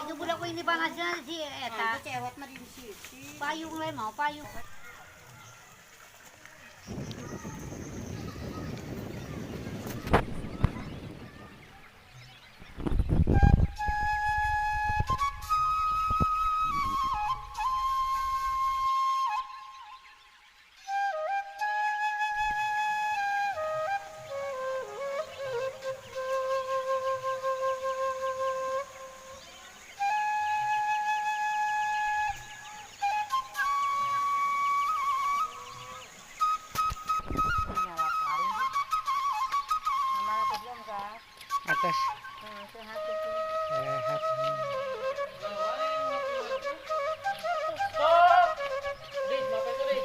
Itu budak ini panasnya si eta. Cewek mah di situ. Payung le mau payung. Atas. Sehat.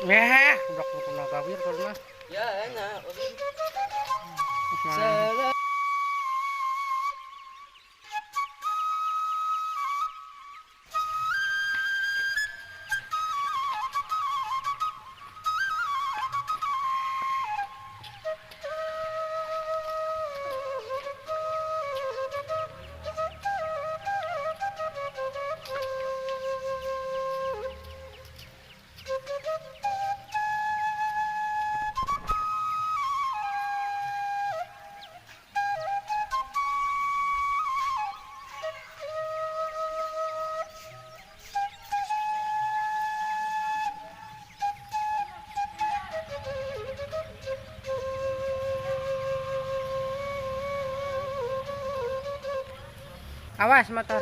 Eh, udah kena gawir kalau mah. Ya enak. Awas motor.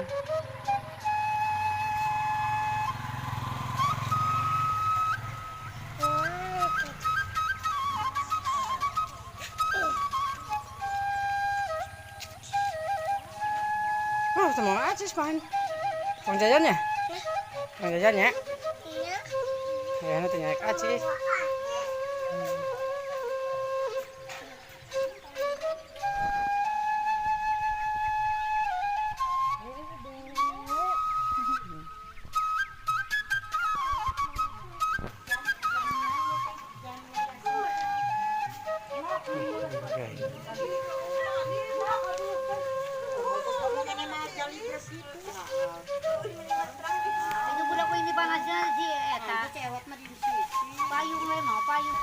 Oh, semua aja man. Uang jajan ya? Uang jajan ya? Iya. Ya, nanti naik aja. Itu budak ini panasnya si eta. Cewek mah di situ. Payung le mau payung.